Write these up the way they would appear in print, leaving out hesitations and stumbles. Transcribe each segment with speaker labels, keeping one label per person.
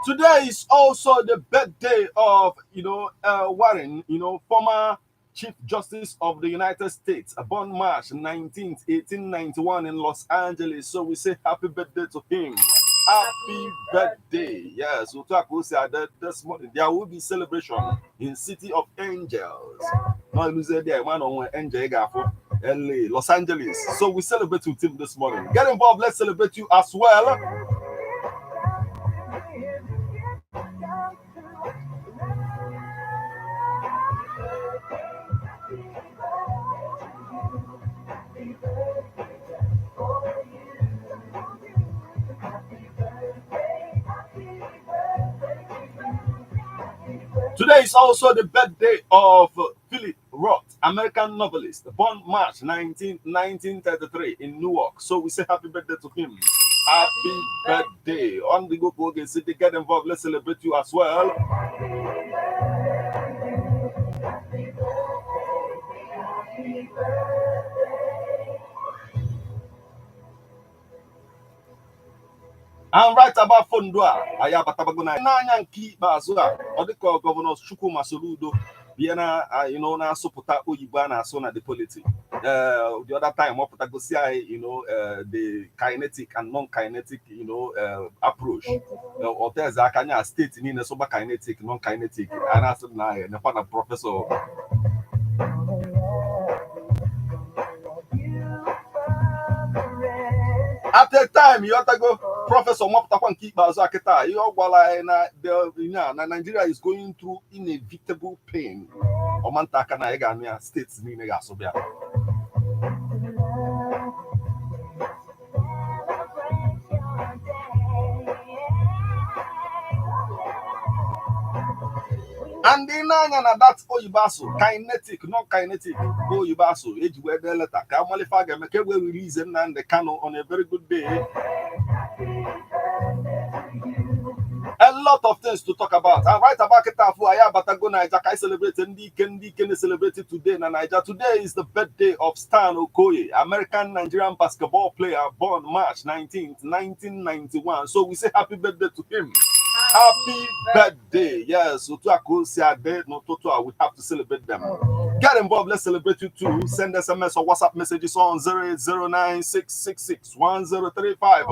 Speaker 1: Today is also the birthday of, Warren, former Chief Justice of the United States, born March 19th, 1891 in Los Angeles. So we say happy birthday to him. Happy birthday. Yes, otu a ka o si adị this morning. There will be celebration in City of Angels. No, Luzie there, man, on angel ga-afụ LA, Los Angeles. So we celebrate with him this morning. Get involved. Let's celebrate you as well. Today is also the birthday of Philip Roth, American novelist, born March 19, 1933 in Newark. So we say happy birthday to him. Happy birthday. On the go Oge City, get involved. Let's celebrate you as well. And right about fondo a anyị abatabago na n'anya nke ikpeazụ a, ọ dịka Governor Chukwuma Soludo bịa na na-asụpụta oyibo a na-asụ na the politics. The other time ọ pụtagosi anyị the kinetic and non-kinetic approach. Ọteze aka anya steeti niile sụba kinetic, non-kinetic, a na-asụ na nekwa na professor. At a time, ịghọtago, professor mapụtakwa nke ikpeazụ a kịta, ihe ọ gwara anyị na na Nigeria is going through inevitable pain. Ọmanta aka na anyị ga-anụ ya, steeti niile ga-asụ bịa. And ị na-anya na that oyibo asụ kinetic, non kinetic oyibo asụ eji wee dee leta ka amalife a ga-eme ka e wee release Nnamdi Kanu on a very good day. A lot of things to talk about. And right about kịta afụ anyị abatago Naija ka anyị celebrate ndị ike, ndị ike na-celebrate today na Naija. Today is the birthday of Stan Okoye, American Nigerian basketball player, born March 19th, 1991. So we say happy birthday to him. Happy birthday. Yes, otu a ka o si adị n'ụtụtụ a, we have to celebrate them. Get involved. Let's celebrate you too. Send SMS or WhatsApp messages on 08096661035.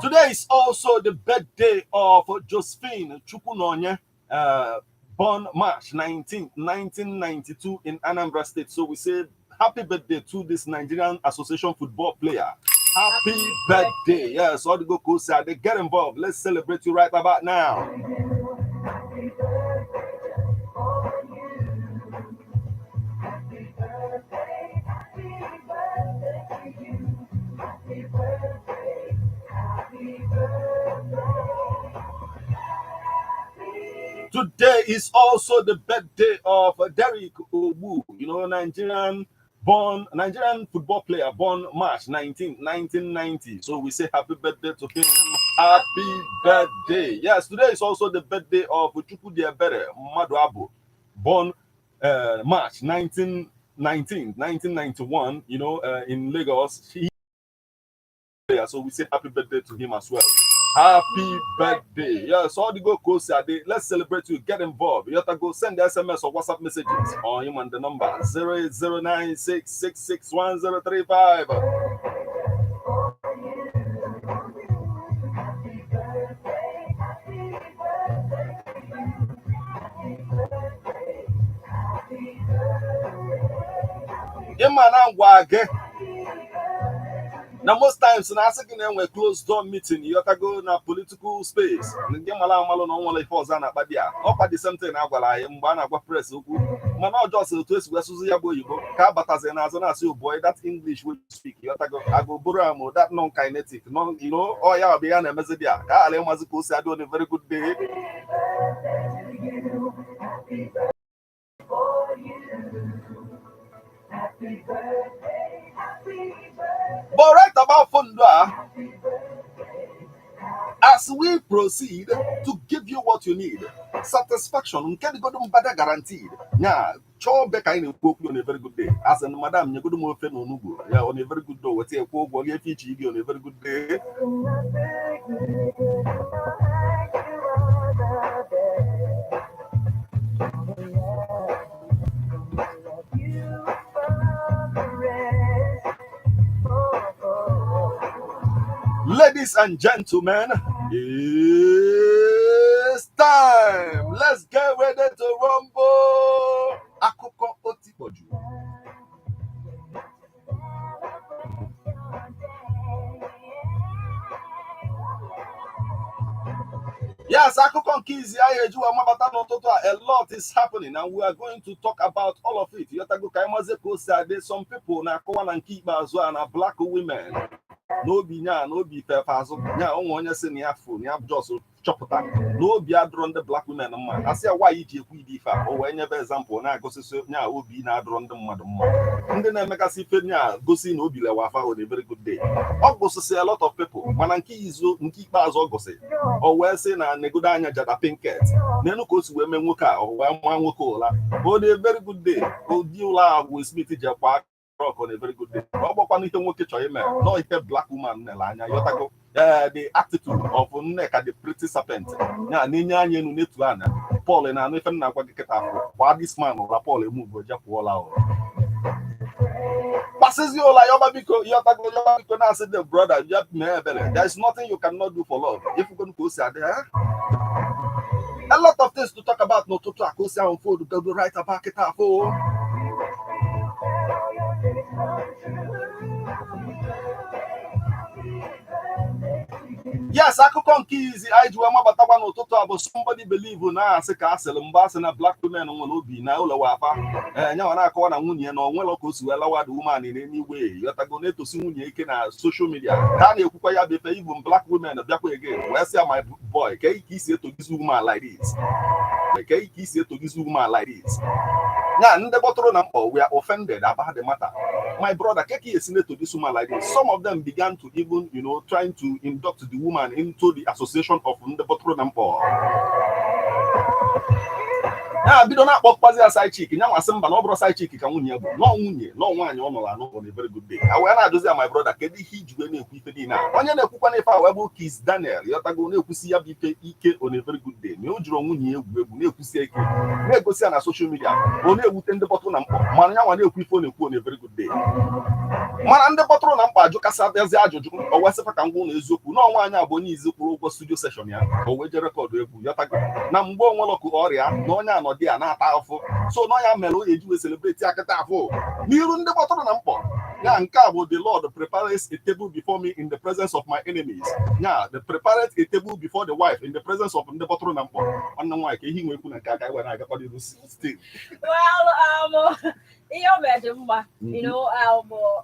Speaker 1: Today is also the birthday of Josephine Chukwunonye, born March 19, 1992 in Anambra State. So we say happy birthday to this Nigerian Association football player. Happy birthday. Yes, all the go they get involved. Let's celebrate you right about now. Today is also the birthday of Derek Obu, Nigerian born Nigerian football player, born March 19, 1990. So we say happy birthday to him. Happy birthday. Yes, today is also the birthday of Chukwudiebere Maduabu, born March 19, 1991, in Lagos. So we say happy birthday to him as well. Happy birthday. Yes, all the go Ade. Let's celebrate you. Get involved. You have to go send the SMS or WhatsApp messages on him on the number 08096661035. Ịma na ngwa gị na most times na asị gị na-enwe closed door meeting, ịghọtago, na political space, ndị mara amalụ na ọnwere ife ọzọ a na-akpa di a ọkwa the same thing na-agwara anyị mgbe a na-agwa press okwu, mana ọjọọ sị otu esi wee sụzi ya bụ oyibo ka a batazi n'azụ na-asị, "Oh boy, that English wey you speak," ịghọtago, agụbụrụ amụ that non kinetic non ọ ya bụ ya na-emezi di a ka a ghara ịmazi ka o si adị on a very good day. But right about fondo a, As we proceed to give you what you need, satisfaction nke dịgodo mbada guaranteed. Nya chọọ be ka anyị na-ekwu okwu on a very good day. As in, madam, nyegodo m ofe na onugbu ya on a very good day, weta ekwu ụgwọ rie efe iche iri on a very good day. Ladies and gentlemen, it's time. Let's get ready to rumble. Akụkọ otikpọju. Yes, akụkọ nke izi anyị ejiwa mabata n'ụtụtụ a. A lot is happening and we are going to talk about all of it. Yotago ka anyị mazie ka o si adị. Some people na-akọwa na nke ikpeazụ a na black women n'obi nya n'obi fefe azụ nya onwe onye si na ya fụ na ya just chọpụta n'obi adụrọ ndị black women mma. Asị ya nwaanyị ji ekwu ide ife a, o wee nyebe example na-agosisi nya obi na-adụrọ ndị mmadụ mma, ndị na-emegasị ife nya gosi na obi lewa afa on a very good day. Ọ gosisi a lot of people, mana nke izu nke ikpeazụ ọ gosi, o wee sị na negodo anya Jada Pinkett n'elu ka o si wee mee nwoke a, o wee maa nwoke ụla on a very good day. Ụdị ụla a Will Smith ji kwa rock on a very good day. Ọ gbakwana ihe nwoke chọrọ ime nọ ihe black woman nele anya yọtago. The attitude of Nneka the pretty serpent ya na-enye anya enu n'etu anya Paul na-anụ ife m na-agwa gị kịta afọ kwa this man ụra Paul emuvu je pụọla ụra gbasizi ụla yọba biko yọtago yọba biko na-asị the brother ya mee ebere. There is nothing you cannot do for love. Ifugonu ka o si adị, eh? A lot of things to talk about n'ụtụtụ a ka o si unfold go right about kịta afọ. Yes, akụkọ nke izi anyị ji wee mabatakwa n'ụtụtụ a bụ somebody believe na asị ka asịrị mgbe asị na black women nwere obi na ụlọ afa ee nyanwa na-akọwa na nwunye na onwere ka o si wee lawa the woman in any way yọtago na-etosi nwunye ike na social media ka a na-ekwukwa ya bụ ife. Even black women bịakwa again wee sị ya, "My boy, ka ike isi etogizi woman like this, ka ike isi etogizi woman like this." Ya ndị gbọtụrụ na mkpọ we are offended about the matter. My brother, keke esi to this woman like this? Some of them began to even trying to induct the woman into the association of ndị gbọtụrụ na mkpọ. Ya bido na-akpọkwazi ya side chick. Nya nwasị mba na ọ bụrụ side chick ka nwunye ya bụ nọọ nwunye nọọ nwaanyị ọ nọrọ anụ on a very good day. A wee na-ajụzi ya, "My brother, kedu ihe iji wee na-ekwu ife niile a?" Onye na-ekwukwa n'ife a wee bụ Kiss Daniel yọtago na-ekwusi ya bụ ife ike on a very good day na o jiri nwunye ya egwu egwu na-ekwusi ike na-egosi ya na social media. Ọ na-ewute ndị bọtụrụ na mkpọ, mana ya nwa na-ekwu ife ọ na-ekwu on a very good day, mana ndị bọtụrụ na mkpọ ajụkasị abịazi ajụjụ. O wee sịkwa ka ngwa ụlọ eziokwu na ọnwa anya bụ onye izi kwụrụ ụgwọ studio session ya o wee jee record egwu yọtago na mgbe onwelọkụ ọrịa na onye anọdị ya na-ata afụ so na ya mere o eji wee celebrate akịta afụ n'iru ndị bọtụrụ na mkpọ ya. Nke a bụ "The Lord prepares a table before me in the presence of my enemies." Ya the prepared a table before the wife in the presence of ndị bọtụrụ na mkpọ. Nwanne m nwaanyị, ka ihe nwekwu na nke aka iwe na-agakwa n'iru still.
Speaker 2: Well, ihe o mere dị mma,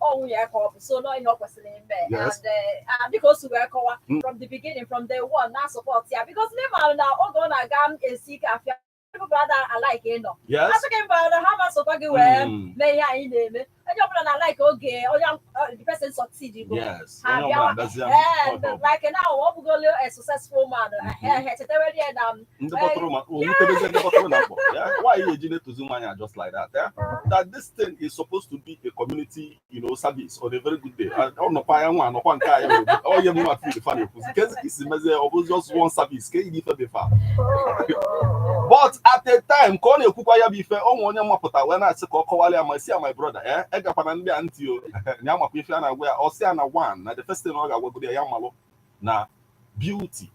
Speaker 2: ọ nwunye ya ka ọ bụ, so nọ ihe ọ kwesịrị ime. And dịka o si wee kọwa from the beginning, from day one, na support ya, because ndị mmadụ na oge ọ na-aga esi ike afịa people brother alike ịnọ asị gị mba na ha ma sokwa gị wee mee ihe anyị na-eme. Onye ọbụla na like oge onye the person succeed go ha
Speaker 1: Onye
Speaker 2: bịawa
Speaker 1: ọbụla abịazịa
Speaker 2: eh, like now ọ bụgolo a successful man, chetawere ya na
Speaker 1: ndị bọtụrụ ma o nwutebezi ndị bọtụrụ na mkpọ ya. Why you eji na-etozi nwaanyị just like that, yeah? That this thing is supposed to be a community service on a very good day. Ọ nọkwa ya nwa anọkwa nke anyị onye m nwa feel fa na-ekwuzi kezi ka isi mezie ọ bụ just one service ka iyi ife befa. But at a time ka ọ na-ekwukwa ya bụ ife onwe onye mmapụta wee na-asị ka ọ kọwara ya ma si ya, "My brother, eh, egakwana ndị a ntị o na ya makwa ife a na-agwa ya." Ọ sị ya na one na the first thing ọ ga-agwagoro ya, ya malụ na beauty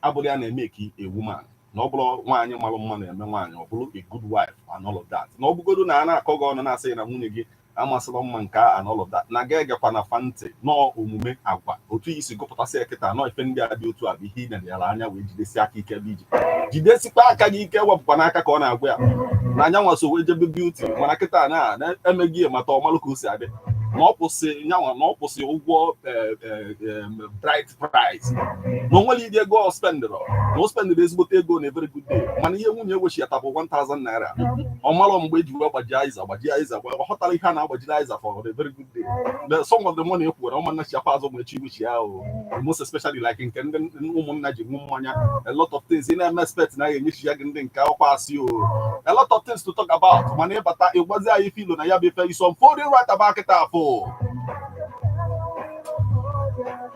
Speaker 1: abụrụ ya na-eme ka a woman, na ọ bụrụ nwaanyị malụ mma na-eme nwaanyị ọ bụrụ a good wife and all of that, na ọ bụgodo na a na-akọ gị ọnụ na-asị na nwunye gị amasịrọ mma nke a and all of that, na ga egekwa na fa ntị nọọ omume agwa otu isi gụpụtasị ya kịta nọọ ife ndị a dị otu a bụ ihe ị nenyere anya wee jidesi aka ike ebe iji jidesikwa aka gị ike wepụkwa n'aka ka ọ na-agwa ya na anya nwa so wee jebe beauty, mana kịta na na-emeghị ya mata ọmalụ ka o si adị. Na ọ kwụsị nyanwa, na ọ kwụsị ụgwọ bride price, na o nwere ide ego ọ spendịrọ, na o spendịrị ezigbote ego na a very good day, mana ihe nwunye wechiata bụ 1000 naira. Ọ marọ mgbe eji wee gbajie aiza, gbajie aiza, ọ ghọtara ihe a na-agbajiri aiza for a very good day. The some of the money ekwuwere ọma nnachiakwa azụ ma echi iwuchi ya o, most especially like nke ndị ụmụnna ji ṅụ mmanya. A lot of things ị na-eme expect na ga-enyechi ya gị, ndị nke akwụkwọ asị o. A lot of things to talk about, mana ịbata ịgwazi anyị ife ilo na ya bụ ife is unfolding right about kịta afọ.
Speaker 3: Hold your hand.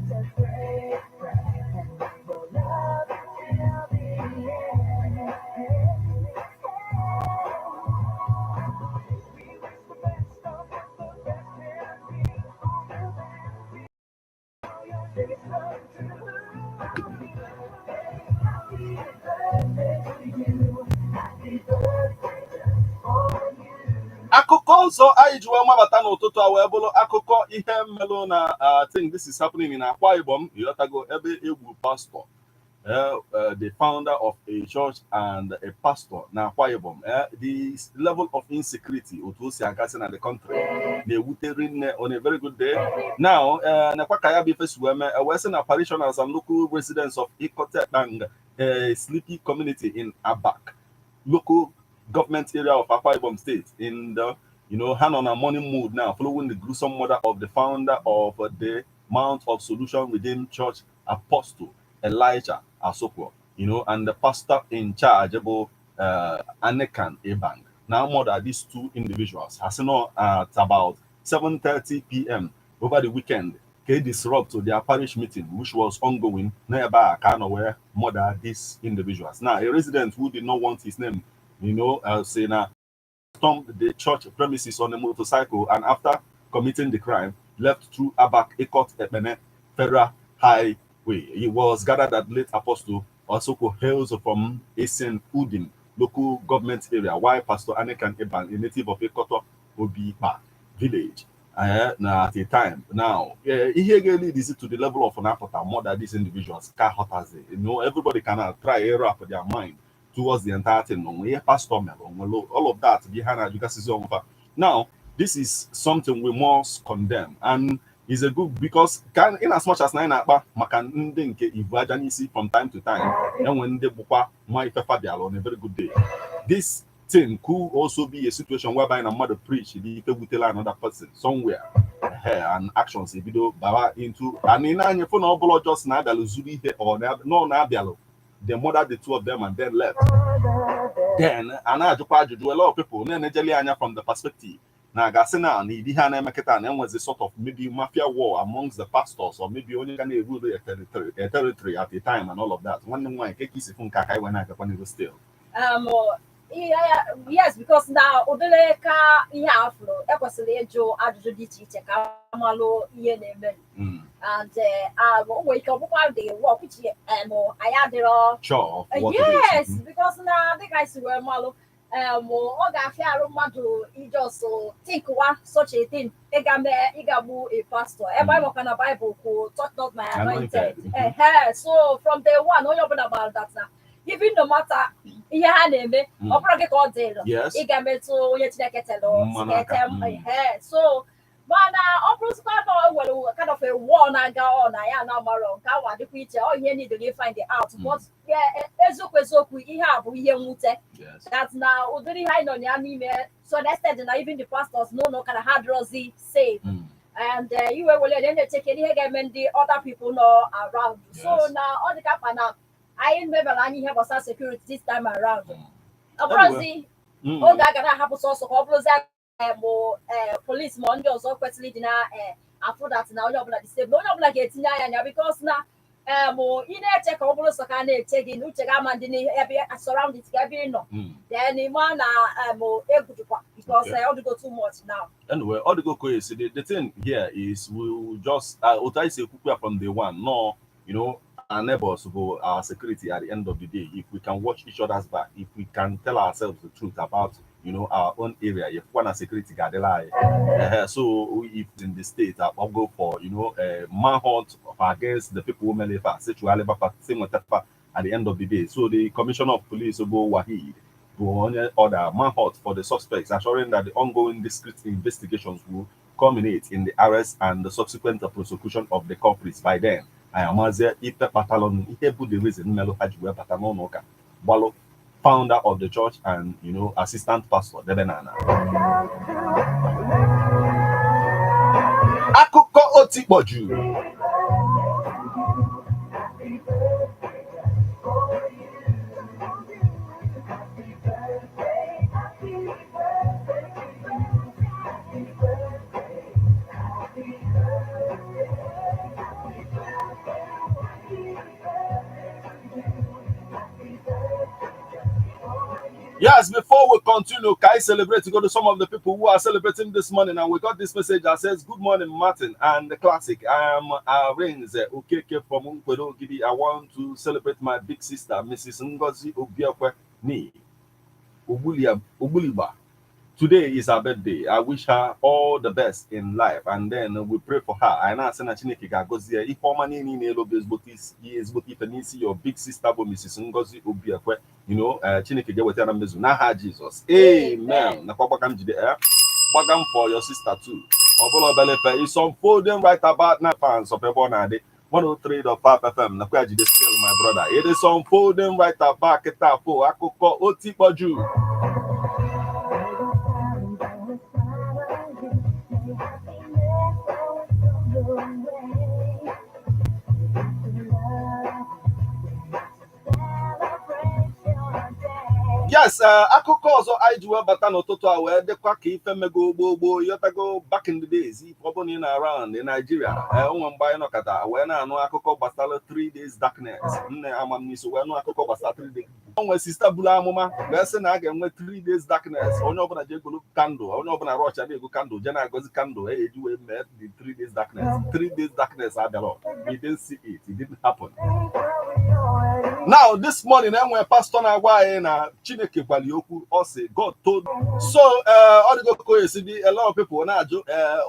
Speaker 3: Just pray, pray for love till the end. We wish the best of what the best can be. All the best. All your dreams come true. Happy birthday, happy birthday to you. Happy birthday just for you.
Speaker 1: Akụkọ ọzọ anyị ji wee mabata n'ụtụtụ a wee bụrụ akụkọ ihe mmelụ na, I think this is happening in Akwa Ibom, ịghọtago, ebe egwu pastor, the founder of a church and a pastor na Akwa Ibom. The level of insecurity otu o si agasị na the country na-ewute rinne on a very good day. Now, nekwa ka ya bụ ife si wee mee, wee sị na parishioners and local residents of Ikot Ekpang, a sleepy community in Abak Local Government Area of Akwa Ibom State, in the hand on a mourning mood now following the gruesome murder of the founder of the Mount of Solution Redeemed Church, Apostle Elijah Asokwo, and the pastor in charge, bụ Anekan Ebang. Now murder these two individuals has at about 7:30 p.m. over the weekend. They disrupt to their parish meeting, which was ongoing nearby Kano, where murder these individuals. Now, a resident who did not want his name, say now stormed the church premises on a motorcycle and, after committing the crime, left through Abak Ikot Ekpene Federal Highway. It was gathered that late Apostle Osoko hails from Esen Udim Local Government Area, while Pastor Anekan Eban, a native of Ekoto Obipa village. Now at a time now, ihe ga-lead is to the level of an apata murder these individuals ka ghọtazi. Everybody can try wrap their mind towards the entire thing. Onwe ihe pastor mere, onwere all of that bụ ihe a na-ajụgasịzi onwe. Now, this is something we must condemn and is a good, because can in as much as na anyị na-akpa maka ndị nke ibu aja n'isi from time to time, enwe ndị bụkwa nwa ife fabiala on a very good day. This thing could also be a situation whereby na mmadụ preach the ife wutela another person somewhere and actions ebido bawa into and ị na-anya fụ na ọ bụla just na-abịalụ zuru ihe or no na-abịalụ, they murdered the two of them and then left. Then a na-ajụkwa ajụjụ, a lot of people na-enejeli anya from the perspective na gasị na ịdị ihe a na-eme kịta na enwezi sort of maybe mafia war amongst the pastors, or maybe onye ga na-erule a territory at a time and all of that. Nwanne m nwaanyị, ke ka isi fụ nke aka iwe na-agakwa n'ihu still?
Speaker 2: Yeah, yes, because na ụdịrị ka ihe a fụrụ, ekwesịrị ịjụ ajụjụ dị iche iche ka amalụ ihe na-eme. And o nwere ike ọ bụkwa the work which anyị adịrọ
Speaker 1: Sure of what it
Speaker 2: yes
Speaker 1: is.
Speaker 2: Because na dịka anyị si wee malụ, ọ ga-afịa arụ mmadụ ijos think wa such a thing, ịga mee ịga gbu a pastor, ebe anyị makwa na Bible kwuo, "Touch not my anointed."
Speaker 1: Anointed.
Speaker 2: Ehe, so from day one, onye ọbụla gbara that na even no matter ihe ha na-eme, ọ bụrụ gị ka ọ dịrị ịga metụ onye Chineke telụ
Speaker 1: Mmanụ aka.
Speaker 2: ete. Ehe, so mana ọ bụrụzikwa na o nwere kind of a war na-aga ọ na ya na amarọ nke ahụ adịkwa iche, ọ ihe niile find it out. But yeah, eziokwu eziokwu, ihe a bụ ihe mwute that na ụdịrị ihe anyị nọ ya n'ime, so an extent na even the pastors n'ụlọ ụka na ha adịrọzi safe. And iwe were na-echeke ihe ga-eme ndị other people nọ around. So na ọ dị ka mkpa na anyị mebara anya ihe gbasara security this time around. Ọ bụrụzi oge a ga na-ahapụ sọsọ ka ọ bụrụzi mụ police ma ndị ọzọ kwesịrị ịdị na afụ that na onye ọbụla dị safe, na onye ọbụla ga-etinye anya ya, because na ị na-eche ka ọ bụrụ sọ ka a na-eche gị na uche gị ama ndị n'ebe surroundings gị ebe ị nọ, then ị ma na egwu dịkwa, because ọ dịgo too much now.
Speaker 1: Anyway, all the go the, the thing here is we will just otu anyị si ekwukwu from day one, no, our neighbors go our security at the end of the day. If we can watch each other's back, if we can tell ourselves the truth about our own area, if one security ga-adịla anyị. So if in the state I'll go for a manhunt against the people who mere ife, sexually, at the end of the day. So the commissioner of police, Obo Wahid Bụ onye order manhunt for the suspects, assuring that the ongoing discreet investigations will culminate in the arrest and the subsequent prosecution of the culprits. By then, anyị amazie ife kpatalụ, ihe bụ the reason mmelụ ha ji wee bata n'ụlọ ụka, gbalụ founder of the church and assistant pastor debe n'ala. Akụkọ otikpọju. Yes, before we continue, can I celebrate to go to some of the people who are celebrating this morning? And we got this message that says, "Good morning, Martin and the Classic. I am Renze Okeke from Nkwedo Gidi. I want to celebrate my big sister, Mrs. Ngozi Obiakwe Ni Obuliba. Today is her birthday. I wish her all the best in life." And then we pray for her. Anyị na-asị na Chineke ga-agọzi ya, ife ọma niile na-elu bụ ezigbote ife n'isi your big sister bụ Mrs. Ngozi Obiekwe. Chineke ga-eweta ya na mmezu n'aha Jizọs. Amen. Nakwa gbagam jide gbagam for your sister too. Ọ bụla obele ife is unfolding right about now. Fans of ebe ọ na-adị 103.5 FM, nakwa ya jide still, my brother. It is unfolding right about kịta fo akụkọ otikpọju. Yes, akụkọ ọzọ anyị ji wee bata n'ụtụtụ a wee dịkwa ka ife mego gboo gboo, yọtago, back in the days. Ife ọ bụla ị na around in Nigeria, onwe mgbe anyị nọkọta wee na-anụ akụkọ gbasara 3 days darkness. Nne amamn'iso wee nụ akụkọ gbasara 3 days. Onwe sister buru amụma wee sị na a ga-enwe 3 days darkness, onye ọbụla je egolu candle, onye ọbụla rọcha na-ego candle, je na-agọzi candle e eji wee mee the 3 days darkness. 3 days darkness abịara, we didn't see it, it didn't happen. Now this morning, enwe pastor na-agwa anyị na Chineke gwara ya okwu. Ọ sị God told. So ọ dịgo ka o esi dị. A lot of people na-ajụ,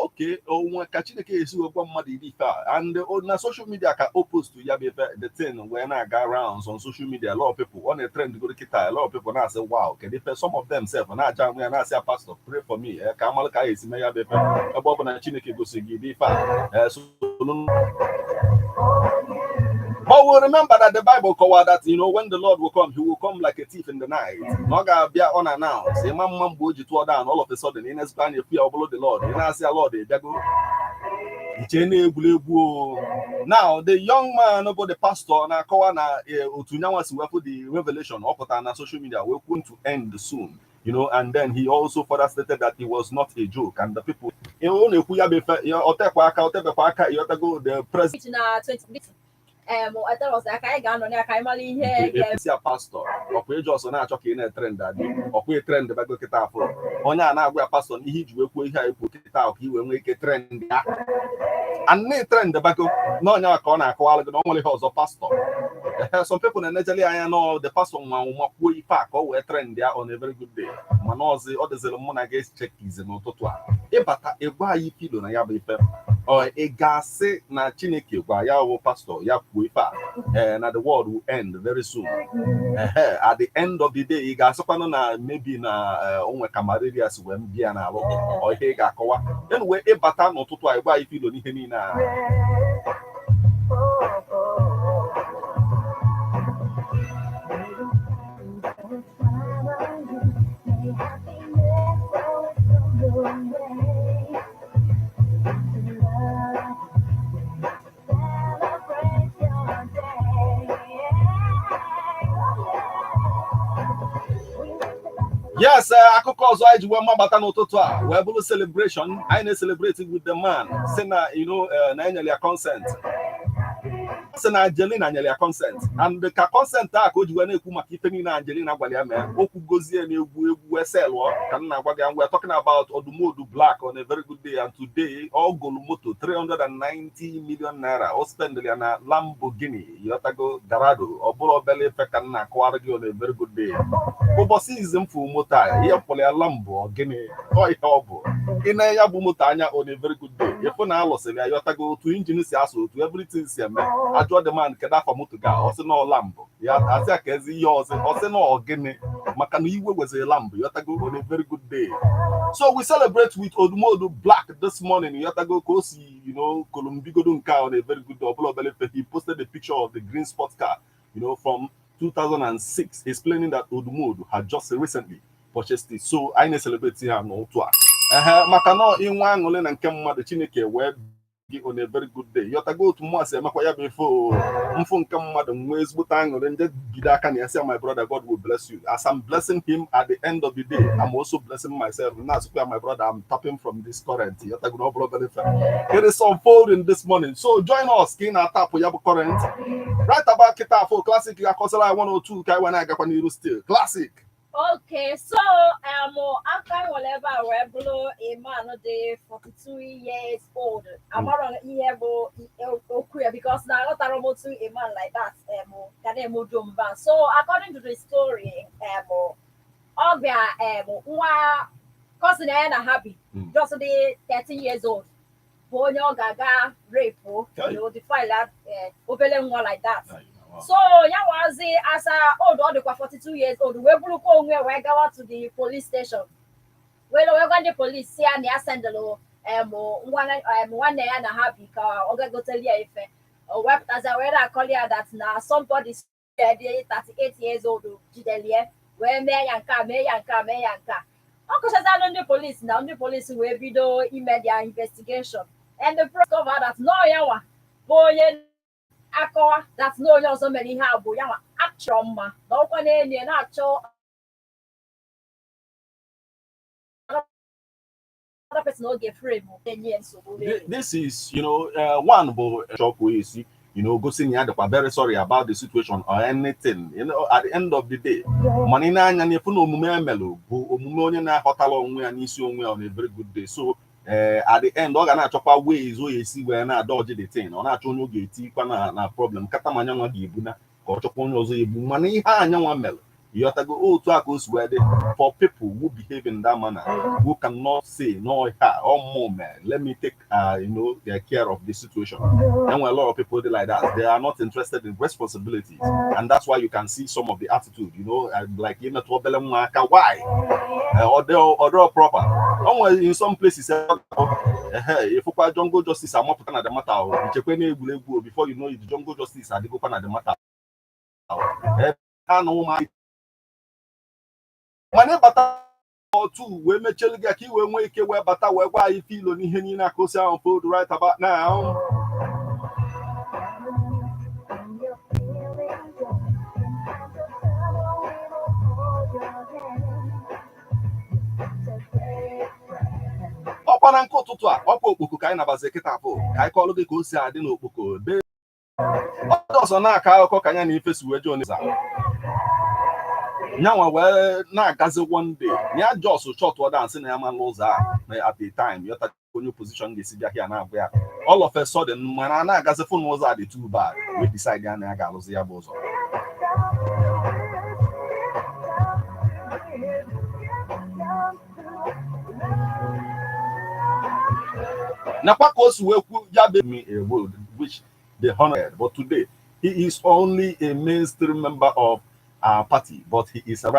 Speaker 1: okay, onwe ka Chineke esi wee gwa mmadụ iri ife a? And na social media ka o post ya bụ ife, the thing wee na-aga rounds on social media. A lot of people, ọ na-etrend goro kịta. A lot of people na-asị, "Wow, kedu ife?" Some of them sef na-aja anwụ ya, na-asị ya, "Pastor, pray for me ka amalụ ka a esi mee ya bụ ife, ebe ọ bụ na Chineke gosi gị ife a." So but we remember that the Bible covered that when the Lord will come, he will come like a thief in the night. Na ọ ga-abịa unannounced. Ịma mma mgbe o ji tụọ down all of a sudden, ị na-ezikwa anya efu ya, ọ bụrụ the Lord. Ị na-asị ya, "Lord, ị bịago?" Iche na-egwuregwu o. Now, the young man bụ the pastor na-akọwa na otu nyanwa si wepụ the revelation ọ pụtara na social media wee kwuo to end soon. And then he also further stated that it was not a joke, and the people ọ na-ekwu ya bụ ife ya, ọ tekwa aka, ọ tebekwa aka, ịghọtago, the president
Speaker 2: Na 20 eterọs aka anyị ga-anọ ya ka anyị mara ihe
Speaker 1: nke esi a pastor ọkwa ịjụ ọsọ na-achọ ka ị na-etrend adị ọkwa trend bago kịta afọ. Onye a na-agwa ya, pastor, ihe iji wee kwuo ihe a ekwu kịta ahụ ka i wee nwee ike trend ya and na trend bago n'ọnya ka ọ na-akọwara gị na ọ nwere ihe ọzọ. Pastor, ehe, some people na-enejeli anya nọ the pastor nwa nwa kwuo ife a ka ọ wee trend ya on a very good day. Mana ọzọ ọ dịzịrị mụ na gị chekizi n'ụtụtụ a, ịbata ịgwa anyị filo na ya bụ ife ọ ị ga-asị na Chineke gwa ya wụ pastor ya kwuo ife a, ee, na the world will end very soon. Ehe, at the end of the day, ị ga-asịkwanụ na maybe na onwe ka malaria si wee bịa n'alụ ọ ihe ị ga-akọwa. Anyway, ịbata n'ụtụtụ a, ịgwa anyị filo n'ihe niile a. Yes, akụkọ ọzọ anyị ji wee mabata n'ụtụtụ a wee bụrụ celebration anyị na-celebrate with the man si na na enyere ya consent, sị na Angelina nyere ya consent, and ka consent a ka o ji wee na-ekwu maka ife niile Angelina gwara ya mee. Okwu gozie na egwu egwu wee selụọ ka m na-agwa gị. We are talking about Odumodu Black on a very good day, and today ọ golu moto 390 million naira, o spend ya na Lamborghini Yotago Gallardo. Ọ bụrụ obele ife ka m na-akọwara gị on a very good day. Ụbọchị izi m fụ moto a, ihe mkpọrọ ya Lambo gịnị ọ ihe ọ bụ ị na ya bụ moto anya on a very good day, ịfụ na alụsịrị ya, yọtago, otu engine si asụ, otu everything si eme. Ajụọ the man, "Kedu afọ moto ga?" Ọ sị na ọ Lambo. Ya asị ya ka ezi ihe ọzọ, ọ sị na ọ gịnị. Maka na iwe wezela mbụ, yotago, on a very good day. So we celebrate with Odumodu Black this morning. Yotago ka o si, kolumbigodo nke a on a very good day. Ọbụla obele ife, he posted a picture of the green sports car from 2006, explaining that Odumodu had just recently purchased it. So anyị na-celebrate ya n'ụtụ a. Ehe, maka na inwe aṅụrị na nke mmadụ, Chineke wee gị on a very good day. Yotago, otu mmụọ si emekwa ya bụ ife o mfụ nke mmadụ, nwee ezigbote aṅụrị, nje bido aka na ya sị, "My brother, God will bless you." As I'm blessing him, at the end of the day, I'm also blessing myself. Na-asịkwa ya, "My brother, I'm tapping from this current." Yotago, na ọ bụrụ obere ife. It is unfolding this morning, so join us ka ị na-atapụ ya bụ current right about kịta. Afọ Classic ga-akọsara anyị 102 ka anyị wee na-agakwa n'iru still. Classic.
Speaker 2: Okay, so aka nwere ebe a wee bụrụ a man dị 42 years old. Amarọ ihe bụ okwu ya, because na aghọtara m otu a man like that ga na-eme udo mba. So according to the story, ọ bịa nwa cousin ya na ha bi, just dị 13 years old, bụ onye ọ ga-aga rape, defile that obele nwa like that. So ya wazi asa old, ọ dịkwa 42 years old, wee burukwa onwe ya wee gawa to the police station, wee gwa ndị police si ya na ya sendịlụ nwanne ya na ha bi ka ọ ga-egoteli ya ife. O wepụtazi wee na-akọli ya that na somebody dị 38 years old jidelie wee mee ya nke a, mee ya nke a, mee ya nke a. Ọ kụchazalụ ndị polisi, na ndị polisi wee bido ime their investigation, and the discover that nọ ya nwa bụ onye akọwa that na onye ọzọ mere ihe a bụ ya nwa achọrọ mma na ọkwa n'elu ya na-achọ other person oge frame enye ya nsogbu.
Speaker 1: This is one bụ chọpụ esi, gosi na ya dịkwa very sorry about the situation or anything at the end of the day. Mana ị na-anya n'efu na omume emelụ bụ omume onye na-aghọtala onwe ya n'isi onwe ya on a very good day. So at the end, ọ ga na-achọkwa ways o esi wee na-adọji the thing. Ọ na-achọ onye ọ ga-etikwa na problem kata ma anyanwa ga-ebu na ka ọ chọkwa onye ọzọ egbu. Mana ihe anyanwa melụ, ịghọtago, otu a ka o si wee dị for people who behave in that manner, who cannot say no, ha oh man, let me take the care of the situation. And when a lot of people they like that, they are not interested in responsibilities, and that's why you can see some of the attitude, like to why or they proper. Onwe in some places, ifụkwa jungle justice amapụta na the matter o ichekwe na egwuregwu. Before you know it, jungle justice adịgokwa na the matter. Ha na ụmụ mana ịbata otu wee mechielu gị ka ị wee nwee ike wee bata wee gwa anyị filo n'ihe niile aka osi ahụ fold right about now.
Speaker 3: When you're feeling down, sometimes your trouble will hold your hand. You're such a great friend.
Speaker 1: Ọkwa na nke ụtụtụ a, ọkwa okpoko ka anyị nabazi kịta, afọ ka anyị kọọlụ gị ka o si adị n'okpoko be ọdụ ọzọ na-akọ akụkọ ka anya na ife si wee jee Onitsha. Nyanwa wee na-agazi one day, ya just short order and sị na ya ma n'ụzọ a na at a time yọta onye opposition ga-esi bịa here na-agwa ya. All of a sudden, mana a na-agazi fụ na ụzọ a dị too bad, wee decide ya na ya ga-alụzi ya bụ ụzọ. Nakwa ka o si wee kwu ya be me a road which they honored, but today he is only a mainstream member of our party, but he is a